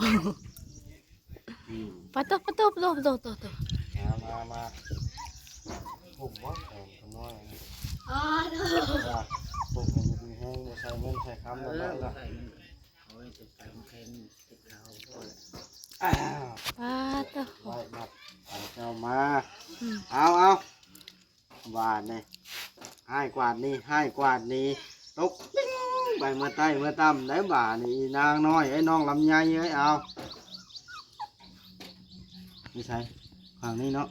ອືມ ປະໂຕ ປະໂຕ ປະໂຕ ປະໂຕ ໂຕ ໂຕ ມາ ມາ ມາ ປຸ້ມບໍ່ ເອີ ຂະນ້ອຍ ອໍ ໂຕ ປຸ້ມໃຫ້ຢູ່ດີແຮງ ບໍ່ໃສ່ເງິນໃສ່ຄຳ ເອີ ແລ້ວເນາະ ບໍ່ໃສ່ເງິນ ໂອ້ຍ ຈະໃສ່ຂອງແຂງຕິດເຂົາ ອ້າວ ປາໂຕ ໄວ້ບັດ ເອົາເຈົ້າມາ ອືມ ເອົາ ເອົາ ບາດນີ້ ຮ້າຍກວ່ານີ້ ຮ້າຍກວ່ານີ້ ຕົກຕິ້ງໄປເມືອໃຕ້ເມືອຕ່ຳໄດ້ບາດນີ້ ອີນາງນ້ອຍເອີຍ ນ້ອງລຳໄຍເອີຍ ເອົາ ຢູ່ໃສ? ຂ້າງນີ້ເນາະ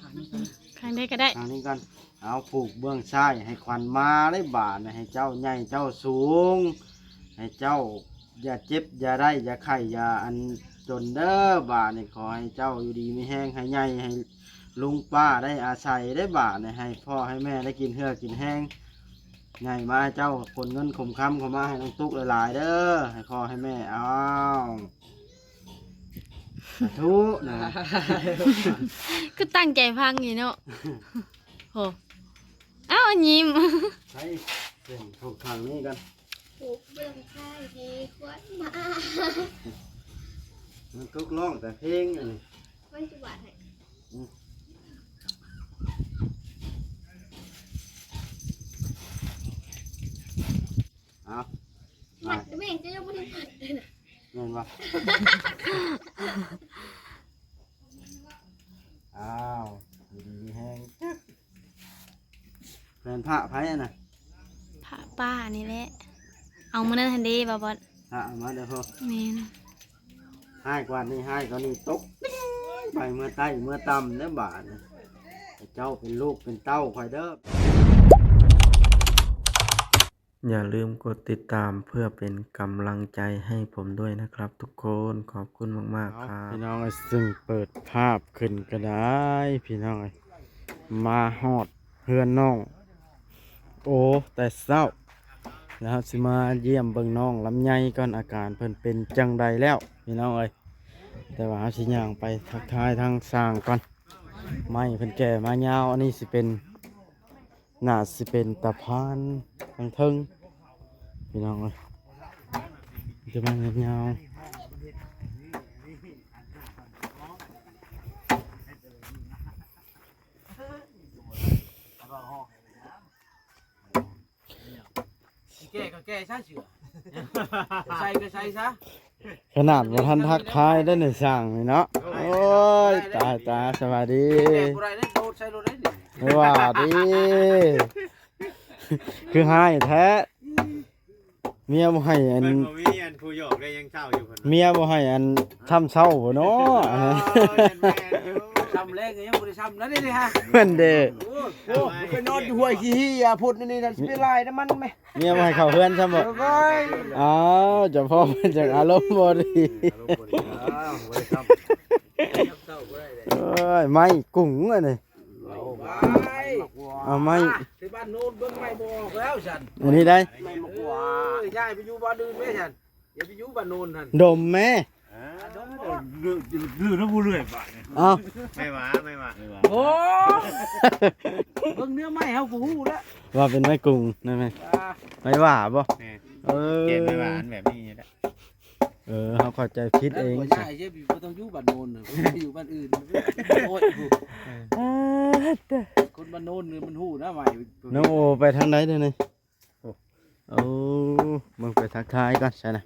ຂ້າງໃດກໍໄດ້ ຂ້າງນີ້ກ່ອນ ເອົາ ຜູກເບື້ອງຊ້າຍໃຫ້ຂວັນມາໄດ້ບາດນີ້ ໃຫ້ເຈົ້າໃຫຍ່ເຈົ້າສູງ ໃຫ້ເຈົ້າ ຢ່າເຈັບ ຢ່າໄດ້ ຢ່າໄຂ້ ຢ່າອັນຈົນເດີ ບາດນີ້ຂໍໃຫ້ເຈົ້າຢູ່ດີມີແຮງ ໃຫ້ໃຫຍ່ ໃຫ້ລຸງປ້າໄດ້ອາໄສເດ້ ບາດນີ້ໃຫ້ພໍ່ໃຫ້ແມ່ໄດ້ກິນເຫື່ອກິນແຮງ ໃຫຍ່ມາໃຫ້ເຈົ້າຂົນເງິນຂົນຄຳເຂົ້າມາໃຫ້ນ້ອງຕຸກຫຼາຍໆເດີ ໃຫ້ພໍ່ໃຫ້ແມ່ ອ້າວ ສາທຸນະ ຄືຕັ້ງໃຈຟັງຢູ່ເນາະ ໂຫ ອ້າວ ຍິ້ມ ໃສ່ເປັນຂອງຂ້າງນີ້ກັນ ປູກເບື້ອງຊ້າຍໃຫ້ຂວັນມາ ມັນຕົກຮ້ອງແຕ່ເພງອັນນີ້ ມັນຊິບາດໃຫ້ ອືມ ເອົາ ມັດແມ່ງ ເຈົ້າຍັງບໍ່ໄດ້ມັດເລີຍນະ ແມ່ນບໍ່? ອ້າວ ຢູ່ດີມີແຮງ ແມ່ນພະໃຜຫັ້ນນະ? ພະປ້ານີ້ແຫຼະ ເອົາມື້ນັ້ນຫັ້ນເດ້ ບ່າວບອດ ພະເອົາມາເດີພໍ່ ແມ່ນ ຮ້າຍກວ່ານີ້ ຮ້າຍກວ່ານີ້ ຕົກຕິ້ງໄປເມືອໃຕ້ເມືອຕ່ຳເດີບາດນີ້ ເຈົ້າເປັນລູກເປັນເຕົ້າຂ້ອຍເດີ. อย่าลืมกดติดตามเพื่อเป็นกำลังใจให้ผมด้วยนะครับทุกคน ขอบคุณมากๆ ครับ พี่น้องเอ้ย ซึ่งเปิดภาพขึ้นก็ได้ พี่น้องเอ้ย มาฮอดเฮือนน้องโอแต่เช้า แล้วสิมาเยี่ยมเบิ่งน้องลำไยก่อน อาการเพิ่นเป็นจั่งใดแล้ว พี่น้องเอ้ย แต่ว่าเฮาสิย่างไปทักทายทางช่างก่อน ไม้เพิ่นแก่มายาว อันนี้สิเป็น น่าสิเป็นตะพานทางเทิง พี่น้องเอ้ย จะมายาวๆ แก่ก็แก่ซะเสือ ใส่ก็ใส่ซะ ขนาดบ่ทันทักทายได้ในช่างนี่เนาะ โอ้ย ตายตาย สวัสดี แก่บ่ได้เด้ โดดใส่โดดได้นี่ ว่าดี คือฮ้ายแท้ เมียบ่ให้อัน เพิ่นบ่มีอันผู้หยอกได้ยังเฒ่าอยู่เพิ่น เมียบ่ให้อันทำเช้าบ่เนาะ เออ แม่นๆ ทำแรงก็ยังบ่ได้ทำนั่นนี่ฮะ แม่นเด้ โอ้โห ไปนอนอยู่ห้วยขี้เหี่ยพุดนี่นะ สิไปลายน้ำมันไหม เมียบ่ให้เข้าเฮือนซ้ำบ่ เอ้ย อ้าว เจ้าพ่อเพิ่นจังอารมณ์บ่ดี อารมณ์บ่ดี อ้าว บ่ได้ทำ เอ้ย ไม้กุ้งอันนี้ เอาไม้ ที่บ้านโน้นเบิ่งไม้บ่ออกแล้วฉัน อันนี้ได้ ไม้มะกวาด เออ ย้ายไปอยู่บ้านอื่นแม่ฉัน อย่าไปอยู่บ้านโน้นหั่น ดมแม่ อ่า ดมบ่ ดื้อ ดื้อ ดื้อแล้วบ่เรื่อยบาดนี่ เอ้า ไม่หวา ไม่หวา โอ้ เบิ่งเนื้อไม้เฮาก็ฮู้แล้ว ว่าเป็นไม้กุ้งนั่นไหม อ่า ไม้หวาบ่ แม่น เออ แกงไม้หวาแบบนี้แหละ เออ เฮาเข้าใจผิดเอง บ่ใช่ บ่ต้องอยู่บ้านโน้นน่ะ อยู่บ้านอื่น โอ้ย เออ คนบ้านโน้นนี่มันฮู้นะไม้ น้องโอไปทางใดเดี๋ยวนี้ โอ้ โอ้ มึงไปทักทายก่อนซะนะ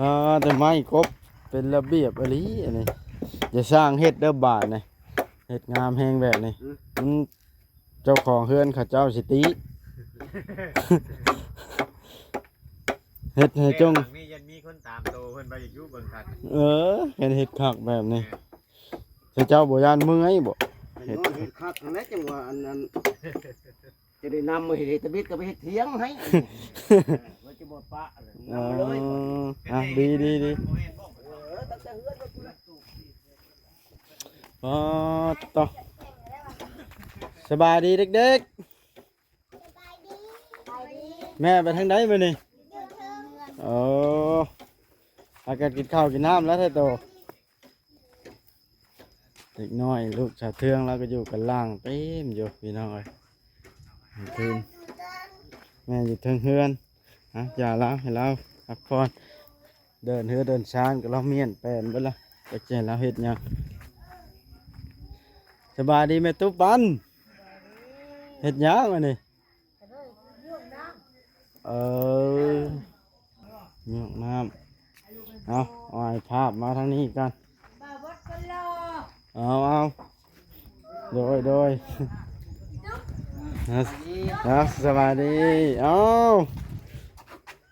อ่า แต่ไม้กบเป็นระเบียบอีหลีอันนี้ อย่าสร้างเฮ็ดเด้อบาดนี่ เฮ็ดงามแฮงแบบนี้ อืม มัน เจ้าของเฮือนเขาเจ้าสิติ เฮ็ดให้จง แม่หลังนี้ยังมีคนตามโตเพิ่นไปอยู่เบิ่งคัก เออ เห็นเฮ็ดคักแบบนี้ แม่น แต่เจ้าบ่ย่านเมื่อยบ่ เฮ็ด เฮ็ดคักนั่นแหละจังว่าอันนั้น จะได้นำมาเฮ็ดตะบิดก็ไปเฮ็ดเถียงให้ ว่าจะบ่ปะเลย เออ นำมาเลย อ่ะ ดี ดี ดี เออ ตั้งแต่เฮือนมา อ๋อ ต่อ สบายดีเด็กๆ แม่ไปทางใดมื้อนี้ เออ พากันกินข้าวกินน้ำแล้วแท้โต เด็กน้อยลูกสาวเทืองแล้วก็อยู่กันล่างเต็มอยู่พี่น้องเอ้ย คืน แม่อยู่เทิงเฮือน อ่ะ อย่าลาว ให้ลาวพักผ่อน ເດີນເຮືອນເດີນຊານກໍລາວມ້ຽນແປນເບິດລະ ຈັກຊິໃຫ້ລາວເຮັດຫຍັງ. ສະບາຍດີແມ່ຕູ້ປັນ ເຮັດຫຍັງອັນນີ້? ເອີ ຍກນ້ຳ ເອົາ ເອົາໃຫ້ພາບມາທາງນີ້ກ່ອນ ເອົາ ເອົາ ໂດຍ ໂດຍ ເອົາ ສະບາຍດີ ເອົາ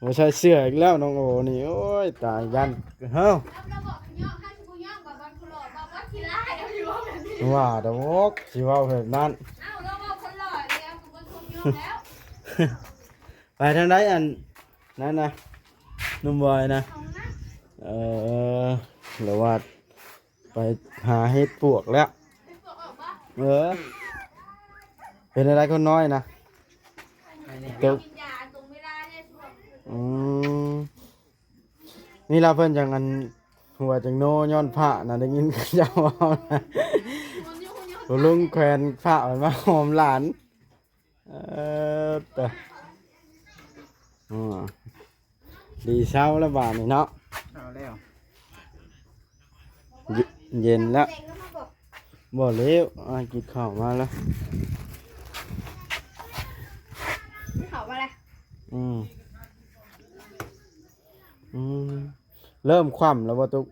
ບໍ່ໃສ່ເສື້ອອີກແລ້ວນ້ອງໂອນີ້ ໂອ້ຍ ຕາຍ ຢ້ານ ເຮີ້ ວ່າດອກ ຊິເວົ້າແບບນັ້ນ ໄປທາງໃດອັນນັ້ນນະ ໜຸ່ມບອຍນະ? ເອີ ລະວ່າໄປຫາເຫັດປວກແລ້ວ ເອີ ເປັນຈັ່ງໃດຄົນນ້ອຍນະ? ໄປແລ້ວ ຕົກ ອືມ ນີ້ລະເພິ່ນຈັ່ງອັນ ຫົວຈັ່ງໂນຍ້ອນພະນະ ໄດ້ຍິນເຂົາເຈົ້າເວົ້ານະ ຜູ້ລຸງແຂວນພະເພິ່ນມາຫອມຫຼານ ເອີ ຕະ ອືມ ດີເຊົາແລ້ວບາດນີ້ເນາະ ເຊົາແລ້ວ ເຢັນ ເຢັນແລ້ວ ບໍ່ເລີ້ວ ອາ ກິນເຂົ້າມາແລ້ວ ກິນເຂົ້າມາແລ້ວ ອືມ ອືມ ເລີ່ມຄວ່ຳແລ້ວບໍ່ຕຸກ?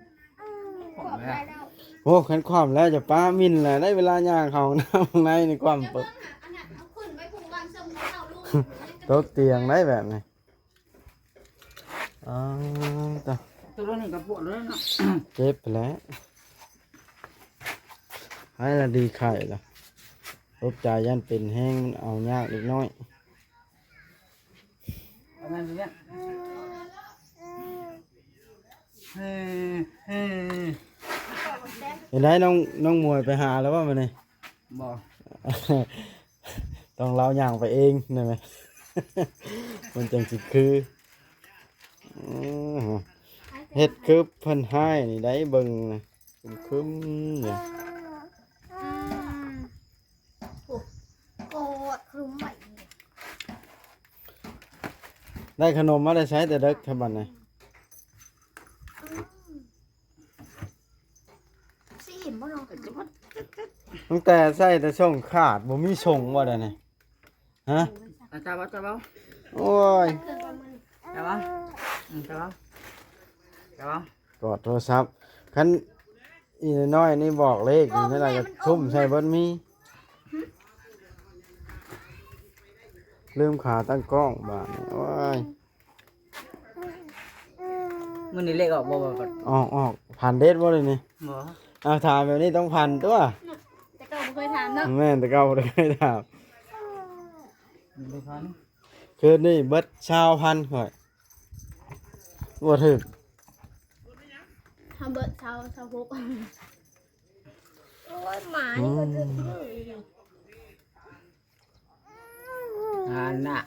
ຄວ່ຳແລ້ວ ໂອ້ ຄັນຄວ່ຳແລ້ວຈະປ້າມິ່ນແຫຼະ ໄດ້ເວລາຍ່າງເຂົ້າຫ້ອງນ້ຳຂ້າງໃນນີ້ຄວ່ຳເປີດ ຕົກຕຽງໄດ້ແບບນີ້ ອ້າວ ຕາຍ ຕົວນີ້ກໍປວດເລີຍເນາະ ເຈັບແຫຼະ ໃຫ້ລະດີໄຂ້ລະ ຕົກໃຈຢ້ານເປັນແຮງ ມັນເອົາຍາກເລັກນ້ອຍ. ເຮັດໃດນ້ອງ ນ້ອງມວຍໄປຫາແລ້ວບໍ່ມື້ນີ້? ບໍ່ ຕ້ອງລາວຍ່າງໄປເອງນັ້ນແຫຼະ ມັນຈັ່ງຊິຄື ອື ເຮັດຄືເພິ່ນຮ້າຍນີ້ໄດ໋ ເບິ່ງນະ ຄຶມໆ ຢູ່. ອືມ ໂອ້ ໂອ້ ຄະໜົມໃໝ່ ໄດ້ຂະໜົມມາແຕ່ໃສແຕ່ເດິກແທ້ບັດນີ້? ອືມ ຊິອີ່ມບໍ່ນ້ອງ? ຕັ້ງແຕ່ໃສ່ແຕ່ສົ້ງຂາດ ບໍ່ມີສົ້ງບໍ່ດຽວນີ້? ຮະ? ເອົາ ຈັບເອົາ ຈັບເອົາ ໂອ້ຍ ຈັບເອົາ ອືມ ຈັບເອົາ ຈັບເອົາ ກອດໂທລະສັບ ຄັນອີນ້ອຍນີ້ບອກເລກນີ້ ແລ້ວກໍທຸ່ມໃສ່ເບິດມີ ລືມຂາຕັ້ງກ້ອງບາດນີ້ ໂອ້ຍ ມື້ນີ້ເລກອອກບໍ່? ອອກ ອອກ ຜັນເດັດບໍ່ດຽວນີ້? ບໍ່ ເອົາ ຖາມແບບນີ້ຕ້ອງຜັນຕົວະ ແຕ່ເກົ່າບໍ່ເຄີຍຖາມເນາະ ແມ່ນ ແຕ່ເກົ່າບໍ່ໄດ້ເຄີຍຖາມ ຄືນນີ້ເບິດຊາວພັນຂ້ອຍ ບໍ່ຖືກ ເຮົາເບິດຊາວ ຊາວຫົກ ໂອ້ຍ ໝານີ້ກໍຖືກ ອືມ ອັນນ່ະ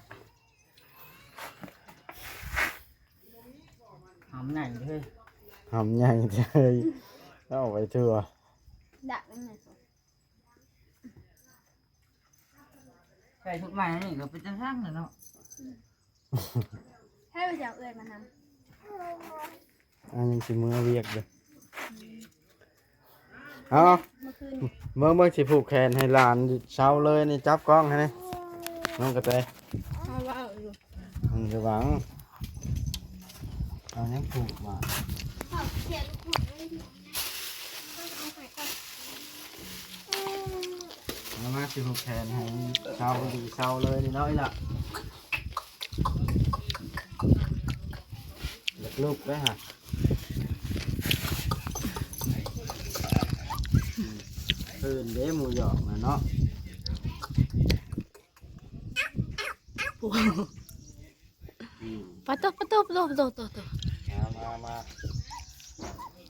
ຫຳໃຫຍ່ເລີຍ ຫຳໃຫຍ່ເລີຍ ເອົາໄປທົ່ວ ດັກອັນນັ້ນ ໃສ່ຊຸດໃໝ່ນີ້ກໍເປັນຕາຊ່າງແຫຼະເນາະ ໃຫ້ໄປເອົາເອື້ອຍມານຳ ອັນນີ້ຊິເມືອວຽກເດີ້ ເອົາ ເມື່ອຄືນນີ້ ເບິ່ງ ເບິ່ງ ຊິຜູກແຂນໃຫ້ຫຼານເຊົາເລີຍນີ້ ຈັບກ້ອງໃຫ້ແດ່ ນ້ອງກະແຕ ເອົາວ່າເອົາຢູ່ ມັນຈະຫວັງ ເອົາຫຍັງຜູກມາ ເອົາມາ ຊິຜູກແຂນໃຫ້ເຊົາດີເຊົາເລີຍນີ້ເນາະ ອີ່ຫຼ້າ ລຸກໆ ໄດ້ຫາ ເພິ່ນເດ້ ໝູຢອກນະເນາະ ອືມ ປາໂຕ ປາໂຕ ປາໂຕ ປາໂຕ ໂຕ ໂຕ ມາ ມາ ມາ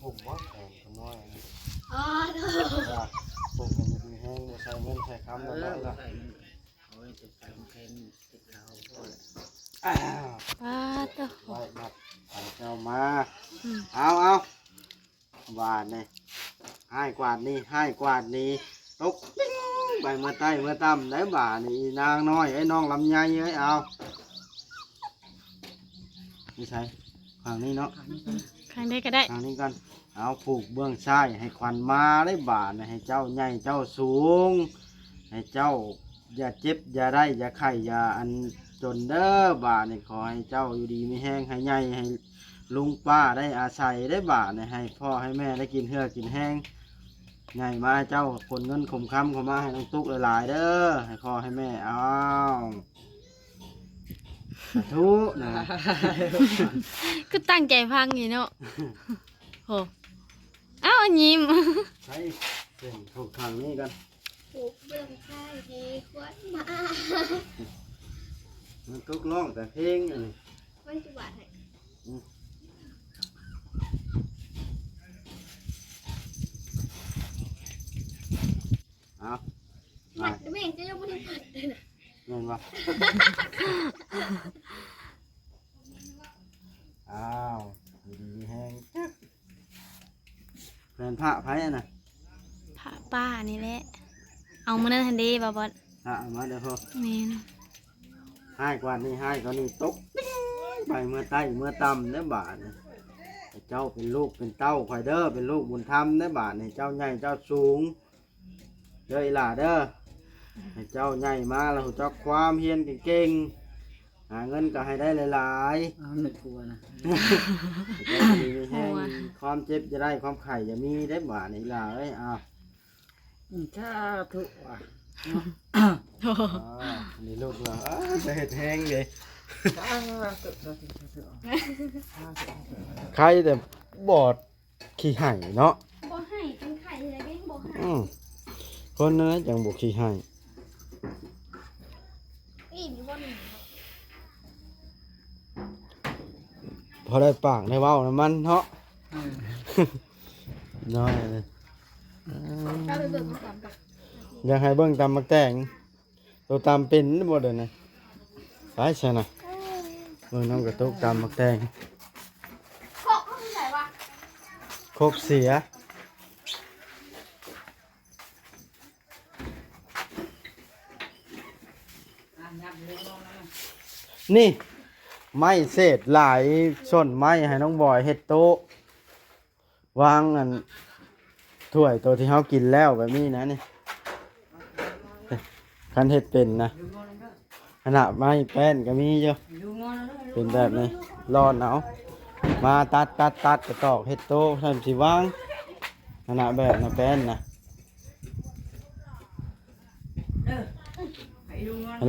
ຜົມບໍ່ແຂນຂະນ້ອຍ ອໍ ໂຕ ຜົມມັນດີແຮງ ບໍ່ໃສ່ເງິນໃສ່ຄຳແລ້ວເນາະ ເອີ ໃສ່ເງິນ ໂອ້ຍ ຈະໃສ່ແຂນຕິດເຂົາ ອ້າວ ປາໂຕ ໄວ້ມາ ເອົາເຈົ້າມາ ອືມ ເອົາ ເອົາ ຫວານນີ້ ໃຫ້ກວາດນີ້ ໃຫ້ກວາດນີ້ ຕົກປິ້ງໄປເມືອໃຕ້ເມືອຕ່ຳໄດ້ບາດນີ້ ອີນາງນ້ອຍເອີຍ ນ້ອງລຳໄຍເອີຍ ເອົາ ຢູ່ໃສ? ຂ້າງນີ້ເນາະ ຂ້າງໃດກໍໄດ້ ຂ້າງນີ້ກ່ອນ. ເອົາ ປູກເບື້ອງຊ້າຍໃຫ້ຂວັນມາເດ້ບາດນີ້ ໃຫ້ເຈົ້າໃຫຍ່ເຈົ້າສູງ ໃຫ້ເຈົ້າຢ່າເຈັບຢ່າໄດ້ ຢ່າໄຂ້ຢ່າອັນຈົນເດີບາດນີ້. ຂໍໃຫ້ເຈົ້າຢູ່ດີມີແຮງ ໃຫ້ໃຫຍ່ ໃຫ້ລຸງປ້າໄດ້ອາໄສເດ້ບາດນີ້ ໃຫ້ພໍ່ໃຫ້ແມ່ໄດ້ກິນເຫື່ອກິນແຮງ ໃຫຍ່ມາເຈົ້າຂົນເງິນຂົນຄຳເຂົ້າມາໃຫ້ນ້ອງຕຸກຫຼາຍໆເດີ ໃຫ້ພໍ່ໃຫ້ແມ່. ອ້າວ ສາທຸນະ ຄືຕັ້ງໃຈຟັງຢູ່ເນາະ. ໂຫ ເອົ້າ ຍິ້ມ ໃສ່ເສັ້ນຂອງຂ້າງນີ້ກ່ອນ ປູກເບື້ອງຊ້າຍໃຫ້ຂວັນມາ ມັນຕົກຮ້ອງແຕ່ເພງອັນນີ້ ໄວ້ຊິວາດໃຫ້ ອືມ ເອົາ ມັດແມ່ງ ເຈົ້າຍັງບໍ່ໄດ້ມັດເລີຍນະ ແມ່ນບໍ່? ອ້າວ ຢູ່ດີມີແຮງ ຈັກ ແຂວນພະໃຜຫັ້ນນະ? ພະປ້ານີ້ແຫຼະ ເອົາມື້ນັ້ນຫັ້ນເດ້ ບ່າວບອດ ພະເອົາມາແລ້ວພໍ ແມ່ນ ຮ້າຍກວ່ານີ້ ຮ້າຍກວ່ານີ້ ຕົກໄປເມືອໃຕ້ເມືອຕ່ຳເດ້ບາດນີ້. ເຈົ້າເປັນລູກເປັນເຕົ້າຂ້ອຍເດີ ເປັນລູກບຸນທຳເດ້ບາດນີ້ ເຈົ້າໃຫຍ່ເຈົ້າສູງ ເດີອີ່ຫຼ້າເດີ ໃຫ້ເຈົ້າໃຫຍ່ມາແລ້ວຮູ້ຈັກຄວາມ ຮຽນເກັ່ງໆ ຫາເງິນກໍໃຫ້ໄດ້ຫຼາຍໆ ອ້າວ ແມ່ຄົວນະ ໃຫ້ເຈົ້າຢູ່ດີມີແຮງ ຄວາມເຈັບຢ່າໄດ້ ຄວາມໄຂ້ຢ່າມີເດ້ບາດນີ້ອີ່ຫຼ້າເອີຍ. ອ້າວ ອືມ ສາທຸວ່າ ໂອ້ ນີ້ລູກລາວ ອ້າວ ຈະເຮັດແຮງເດ້ ສາທຸ ສາທຸ ສາທຸ ສາທຸ ໃຄແຕ່ບອດ ຂີ້ໄຫ້ເນາະ ບໍ່ໄຫ້ ເປັນໄຂ້ແລ້ວເດ້ ບໍ່ໄຫ້ ອືມ ຄົນນັ້ນແຫຼະຈັ່ງບໍ່ຂີ້ໄຫ້ ອີ່ມຢູ່ບໍ່ນີ້ ພໍໄດ້ປາກໄດ້ເວົ້ານຳມັນເນາະ ອືມ ນ້ອຍ ເອີ ເອົາໄປເບິ່ງນຳກັນ ຢາກໃຫ້ເບິ່ງຕຳໝາກແຕງ. ໂຕຕຳເປັນບໍ່ເດີນະ ໄປຊະນະ ເບິ່ງນ້ອງກະຕຸກຕຳໝາກແຕງ ຄົກເຮົາຢູ່ໃສວະ? ຄົກເສຍ ນີ້ ໄມ້ເສດຫຼາຍ ສົ້ນໄມ້ໃຫ້ນ້ອງບອຍເຮັດໂຕະ ວາງອັນຖ້ວຍໂຕທີ່ເຮົາກິນແລ້ວແບບນີ້ນະນີ້ ຄັນເຮັດເປັນນະ ຂະໜາດໄມ້ແປ້ນກໍມີຢູ່ ເປັນແບບນີ້ ລ່ອນເອົາ ມາຕັດ ຕັດ ຕັດ ກະຕອກເຮັດໂຕະ ຊັ້ນຊິວາງ ຂະໜາດແບບນະແປ້ນນະ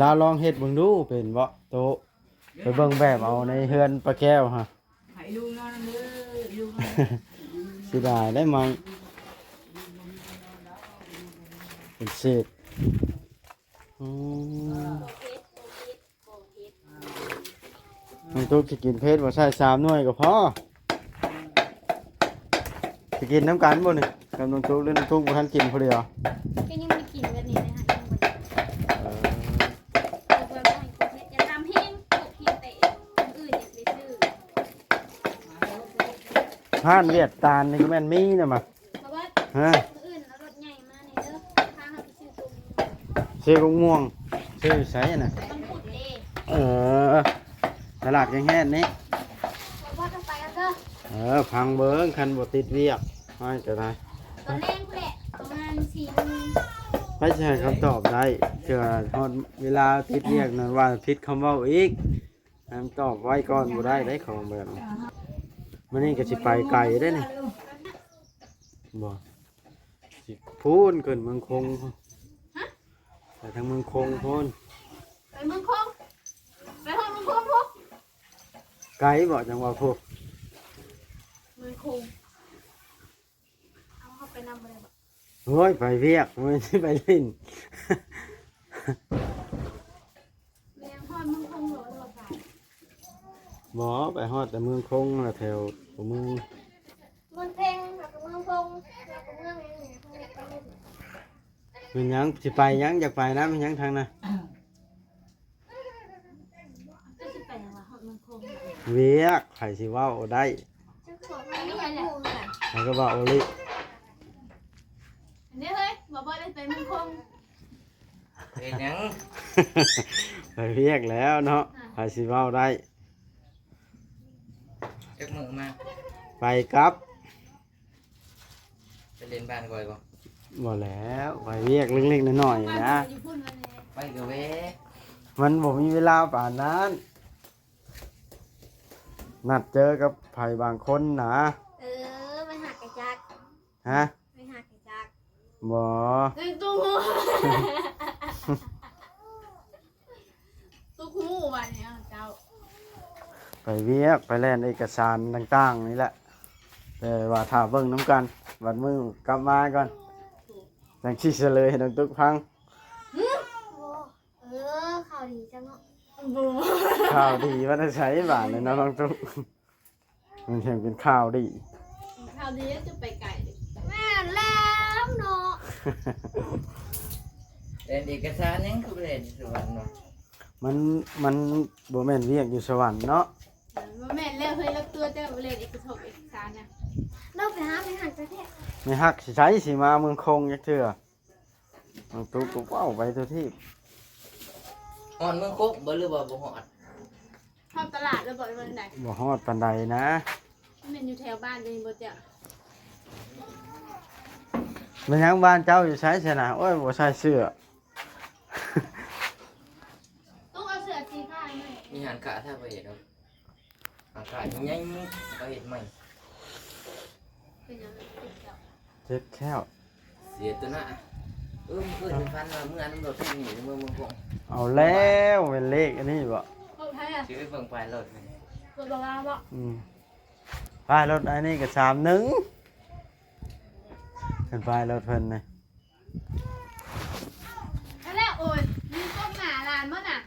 ລາວລອງເຮັດເບິ່ງດູ ເປັນບໍ່ໂຕະ ໄປເບິ່ງແບບເອົາໃນເຮືອນປ້າແກ້ວຫະ. ໃຫ້ລຸງນອນນຳເດີ ລຸງນອນ ເສຍດາຍໄດ໋ໄມ້ ເປັນເສດ ອືມ ນ້ອງຕຸກຊິກິນເຜັດບໍ່? ໃສ່ສາມໜ່ວຍກໍພໍ ຊິກິນນຳກັນບໍ່ນີ້ ກັບນ້ອງຕຸກ ຫຼືນ້ອງຕຸກບໍ່ທັນກິນຜູ້ດຽວ? ກໍຍັງບໍ່ໄດ້ກິນ ແບບນີ້ເລີຍຫະ ຍັງບໍ່ໄດ້ ເອີ ເອີ ບໍ່ໃຫ້ຄົບເຮັດ ຢ່າຕຳແຮງ ຄົບແຮງແຕ່ມື້ອື່ນຈັ່ງໄປຊື້ ຮ້ານຫວຽດຕານນີ້ກໍແມ່ນມີນະມະ ເພາະວ່າ ຮະ ມື້ອື່ນເອົາລົດໃຫຍ່ມານີ້ເດີ ພາເຮົາໄປຊື້ກົງ ຊື້ກົງມ່ວງ ຊື້ໃສນະ? ວັນພຸດເດ້ ເອີ ຕະຫຼາດແກງແຮດນີ້ ເພາະວ່າຕ້ອງໄປແລ້ວເດີ ເອີ ຟັງເບິ່ງ ຄັນບໍ່ຕິດວຽກ ໃຫ້ກໍໄດ້ ຕອນແລງພຸ້ນແຫຼະ ປະມານສີ່ໂມງ ໃຜຊິໃຫ້ຄຳຕອບໄດ້ ເທື່ອຮອດເວລາຕິດວຽກນັ້ນ ວ່າຜິດຄຳເວົ້າອີກ ໃຫ້ຄຳຕອບໄວກ່ອນບໍ່ໄດ້ເດ້ ຂອງແບບນີ້ ມື້ນີ້ກໍຊິໄປໄກເດ້ນີ້ ບໍ່ ຊິພຸ້ນຂຶ້ນເມືອງຄົງ ຮະ ໄປທາງເມືອງຄົງພຸ້ນ ໄປເມືອງຄົງ ໄປຮອດເມືອງຄົງພຸ້ນ ໄກບໍ່ ຈັ່ງວ່າພຸ້ນ ເມືອງຄົງ ເອົາເຮົາໄປນຳບໍ່ໄດ້ບໍ່? ໂອ້ຍ ໄປວຽກ ບໍ່ແມ່ນຊິໄປຫຼິ້ນ ແມ່ນຮອດເມືອງຄົງບໍ່ ຫຼືວ່າໄປ? ບໍ່ ໄປຮອດແຕ່ເມືອງຄົງ ແຖວຕົວເມືອງ ເມືອງເພັງ ແລ້ວກໍເມືອງຄົງ ແລ້ວກໍເມືອງຫຍັງນີ້ ເມືອງຫຍັງ ຊິໄປຫຍັງ ຢາກໄປນຳຫຍັງທາງນະ? ເອີ ຊິໄປຫຍັງວະ ຮອດເມືອງຄົງ ວຽກ ໃຜຊິເວົ້າໄດ້ ໃຜກໍເວົ້າອີ່ຫຼີ ອັນນີ້ເຮີ້ຍ ບໍ່ ບໍ່ໄດ້ໄປເມືອງຄົງ ເຮັດຫຍັງ ໄປວຽກແລ້ວເນາະ ອ່າ ໃຜຊິເວົ້າໄດ້ ຈັກມື້ມາ? ໄປກັບ ໄປຫຼິ້ນບ້ານຂ້ອຍບໍ່? ບໍ່ແລ້ວ ໄປວຽກເລັກໆນ້ອຍໆນະ. ໄປກະແວ່ ມັນບໍ່ມີເວລາປານນັ້ນ. ນັດເຈີກັບໃຜບາງຄົນນະ. ເອີ ໄປຫາກະຈັກ. ຮະ? ໄປຫາກະຈັກ. ບໍ່. ເອີ ຕູ້ ຕູ້ ຕູ້ບາດນີ້ເອົາເຈົ້າ. ໄປວຽກ ໄປແລ່ນເອກະສານຕ່າງໆນີ້ແຫຼະ. ແຕ່ວ່າຖ້າເບິ່ງນຳກັນ ບັດມື້ກັບມາກ່ອນ ຈັ່ງຊິສະເຫຼີຍໃຫ້ນ້ອງຕຸກຟັງ. ຫື? ເອີ ຂ່າວດີຈັງເນາະ. ບໍ່. ຂ່າວດີມາແຕ່ໃສບາດນີ້ເນາະນ້ອງຕຸກ? ມັນແຮ່ງເປັນຂ່າວດີ. ຂ່າວດີຈະໄປໄກ. ແມ່ນແລ້ວເນາະ. ແລ່ນເອກະສານຫຍັງຄືໄປແລ່ນຢູ່ສະຫວັນວະ? ມັນ ມັນບໍ່ແມ່ນວຽກຢູ່ສະຫວັນເນາະ. ບໍ່ແມ່ນແລ້ວເຮີຍ ລະຕົວະເຈົ້າໄປແລ່ນເອກະສອນເອກະສານນະ. ລາວໄປຫາແມ່ຮັກແທ້ໆ. ແມ່ຮັກຊິໃສ ຊິມາເມືອງຄົງຈັກເທື່ອ. ນ້ອງຕຸກກໍເວົ້າໄປທົ່ວທີບ. ຮອດເມືອງຄົງບໍ່ ຫຼືວ່າບໍ່ຮອດ? ຮອດຕະຫຼາດແລ້ວບໍ່ ຫຼືວ່າຈັ່ງໃດ? ບໍ່ຮອດປານໃດນະ. ມັນແມ່ນຢູ່ແຖວບ້ານເດ້ບໍ່ເຈົ້າ? ແມ່ນຫຍັງ ບ້ານເຈົ້າຢູ່ໃສຊັ້ນນະ? ໂອ້ຍ ບໍ່ໃສ່ເສື້ອ. ຕຸກເອົາເສື້ອສີຟ້າໃຫ້. ມີຮ້ານຄ້າແທ້ບໍ່ເຫັນດອກ. ອາກາດໃຫຍ່ ເຂົາເຮັດໃໝ່. ເຈັບແຂ້ວ ເສຍຕົວໜ້າ. ເອີ ມື້ຄືນຝັນວ່າເມືອນຳລົດໄປນີ້ ເມືອ ເມືອງກົງ. ເອົາແລ້ວ ແມ່ນເລກອັນນີ້ບໍ? ລົດໃຜອະ? ຊິໄປເບິ່ງປ້າຍລົດ. ລົດບໍ່ງາມບໍ? ອືມ ປ້າຍລົດອັນນີ້ກໍສາມໜຶ່ງ ເປັນປ້າຍລົດເພິ່ນນີ້. ແລ້ວ ໂອ້ຍ ມີຄົນໜ້າຫຼານບໍ່ນະ?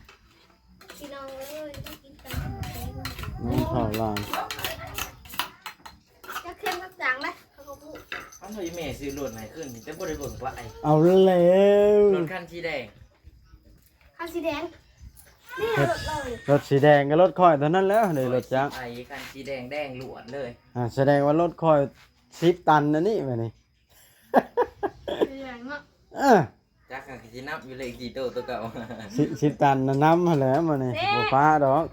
ພີ່ນ້ອງເອີຍ ມາກິນຕຳບັກຫຸ່ງ ນີ້ເຂົ້າຫຼາຍ. ຈັກເຄັມຈັກຈາງເດ້ ເຂົາກໍຮູ້. ອັນວ່າອີແມ່ຊື້ລົດໃຫ້ຄືນນີ້ ແຕ່ບໍ່ໄດ້ເບິ່ງປາຍ. ເອົາແລ້ວ ລົດຄັນສີແດງ. ຄັນສີແດງ? ນີ້ລົດເຮົານີ້ ລົດສີແດງກໍລົດຂ້ອຍເທົ່ານັ້ນແຫຼ້ວ ນີ້ລົດຈັກ. ໄອ້ຄັນສີແດງ ແດງຫຼວດເລີຍ. ອ່າ ສະແດງວ່າລົດຂ້ອຍສິບຕັນອັນນີ້ ບາດນີ້. ເອີ ຈັກກໍຊິນຳຢູ່ເລກທີ່ໂຕໂຕເກົ່າ. ສິບ ສິບຕັນນະນຳຫັ້ນແຫຼະມື້ນີ້ ບໍ່ປະດອກ.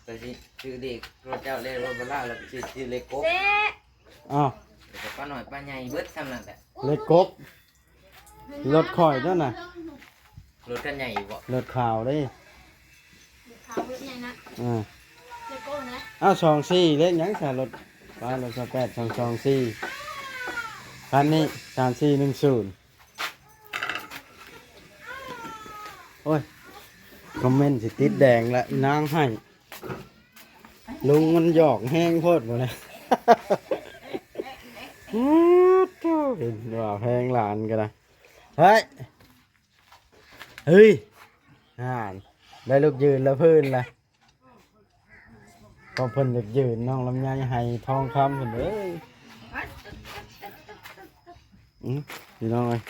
ໄປຊິຊື້ເລກລົດເຈົ້າ ເລກລົດບໍ່ລາວ ແລ້ວໄປຊື້ເລກກົບ. ອ້າວ ເລກປານ້ອຍປາໃຫຍ່ເບິດສ່ຳນັ້ນແຫຼະ. ເລກກົບ ລົດຂ້ອຍຕົວນະ. ລົດຄັນໃຫຍ່ບໍ່? ລົດຂາວເດ້. ຂາວລົດໃຫຍ່ນະ. ອ່າ ເລກໂກ້ນະ. ອ້າວ ສອງສີ່ ເລກຫຍັງຊະ? ລົດ ປ້າ ລົດຊາວແປດ ສອງສອງສີ່ ຄັນນີ້ ສາມສີ່ໜຶ່ງສູນ. ໂອ້ຍ ຄອມເມັນຊິຕິດແດງລະ ນາງໃຫ້ ລຸງມັນຫຍອກແຮງໂພດບໍ່ນະ. ໂອ້ໂທ້ ເຫັນວ່າແພງຫຼານກໍໄດ້. ເຮີ້ຍ ເຮີ້ຍ ຫັ້ນ ໄດ້ລູກຢືນລະເພິ່ນລະ. ຂອງເພິ່ນຢາກຢືນ ນ້ອງລຳໄຍໄຫທອງຄຳເພິ່ນເອີຍ. ອື ພີ່ນ້ອງເອີຍ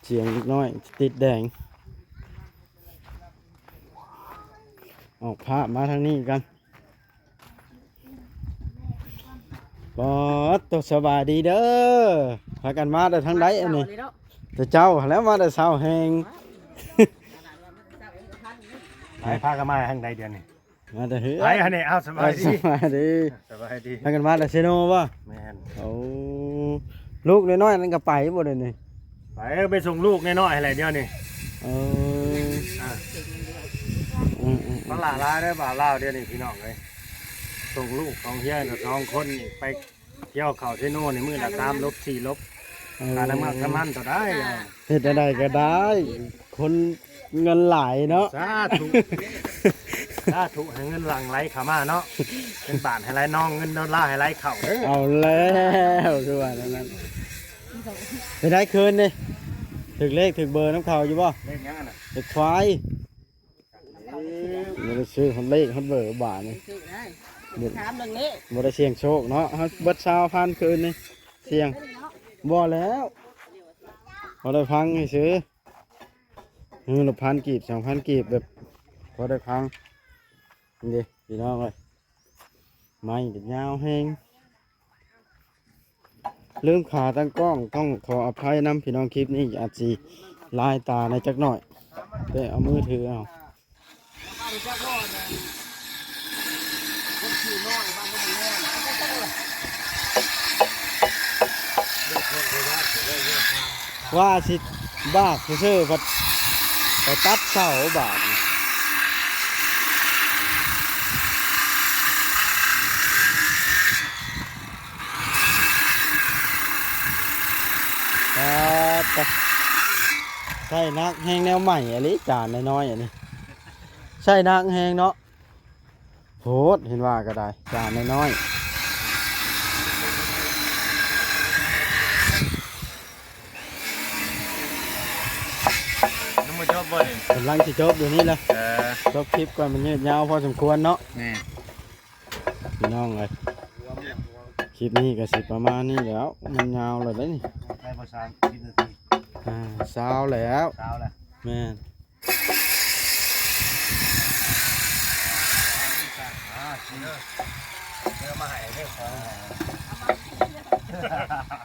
ສຽງເດັກນ້ອຍຕິດແດງ. ອອກພາບມາທາງນີ້ກັນ. ປາດໂທ້ ສະບາຍດີເດີ. ພາກັນມາແຕ່ທາງໃດອັນນີ້? ແຕ່ເຊົ້າຫັ້ນແຫຼະ ມາແຕ່ເຊົ້າແຮງ. ໄປ ພາກັນມາທາງໃດດຽວນີ້? ມາແຕ່ເຮືອນ. ໄປອັນນີ້ ເອົາ ສະບາຍດີ ເອົາ ສະບາຍດີ ສະບາຍດີ. ພາກັນມາແຕ່ເຊໂນບໍ່? ແມ່ນ. ໂອ້ ລູກນ້ອຍໆນັ້ນກໍໄປບໍ່ດຽວນີ້? ໄປ ເອີ ໄປສົ່ງລູກນ້ອຍໆຫັ້ນແຫຼະດຽວນີ້. ເອີ ອ່າ ອືມໆໆ ປາຫຼ້າຫຼາຍເດີບ່າວລາວດຽວນີ້ ພີ່ນ້ອງເອີຍ. ສົ່ງລູກສອງເຮືອນ ສອງຄົນນີ້ໄປ ທ່ຽວເຂົ້າເຊໂນນີ້ມື້ລະສາມລົບສີ່ລົບ. ເອີ ຄ່ານ້ຳມັນເທົ່າໃດ? ເຮັດແນວໃດກໍໄດ້ ຄົນເງິນຫຼາຍເນາະ. ສາທຸ ສາທຸ ໃຫ້ເງິນຫຼັ່ງໄຫຼເຂົ້າມາເນາະ. ເງິນບາດໃຫ້ໄຫຼນອງ ເງິນໂດລາໃຫ້ໄຫຼເຂົ້າເດີ. ເອົາແລ້ວ ຄືວ່າແນວນັ້ນ. ເປັນໃດຄືນນີ້ ຖືກເລກຖືກເບີນຳເຂົາຢູ່ບໍ່? ເລກຫຍັງຫັ້ນນະ? ເລກຄວາຍ. ບໍ່ໄດ້ຊື້ຮອດເລກຮອດເບີບາດນີ້. ໄປຊື້ໄດ້ ບໍ່ໄດ້ຖາມເລື່ອງເລກ ບໍ່ໄດ້ສ່ຽງໂຊກເນາະ. ເຮົາເບິດຊາວພັນຄືນນີ້ ສ່ຽງ ບໍ່ແລ້ວ ພໍໄດ້ຟັງຊື່ໆ. ເອີ ລະພັນກີບ ສອງພັນກີບ ແບບພໍໄດ້ຟັງ. ນີ້ເດ້ ພີ່ນ້ອງເອີຍ ໄມ້ກໍຍາວແຮງ. ລືມຂາຕັ້ງກ້ອງ ຕ້ອງຂໍອະໄພນຳພີ່ນ້ອງ. ຄລິບນີ້ອາດຊິລາຍຕາແດ່ຈັກໜ້ອຍ ແຕ່ເອົາມືຖືເອົາ. ວ່າຊິບາກຊື່ໆ ພັດໄປຕັດເສົາບາດນີ້. ປາດຕະ ໃຊ້ໜັກແຮງ ແນວໃໝ່ອີ່ຫຼີ ຈານນ້ອຍໆ ອັນນີ້ ໃຊ້ໜັກແຮງເນາະ. ໂພດ ເຫັນວ່າກໍໄດ້ ຈານນ້ອຍໆ. ຍັງບໍ່ຈົບບໍ່ນີ້? ກຳລັງຊິຈົບຢູ່ນີ້ແຫຼະ. ເອີ ຈົບຄລິບກ່ອນ ມັນຍືດຍາວພໍສົມຄວນເນາະ. ແມ່ນ ພີ່ນ້ອງເອີຍ ຄລິບນີ້ກໍຊິປະມານນີ້ແຫຼ້ວ ມັນຍາວແລ້ວເດ້ນີ້. ໃຊ້ບໍ່ຊາວ ສິບນາທີ ອ່າ ຊາວແລ້ວ ຊາວແລ້ວ. ແມ່ນ. ອ່າ ຊິເດີ ເດີມາໃຫ້ເດີ ຂອງ.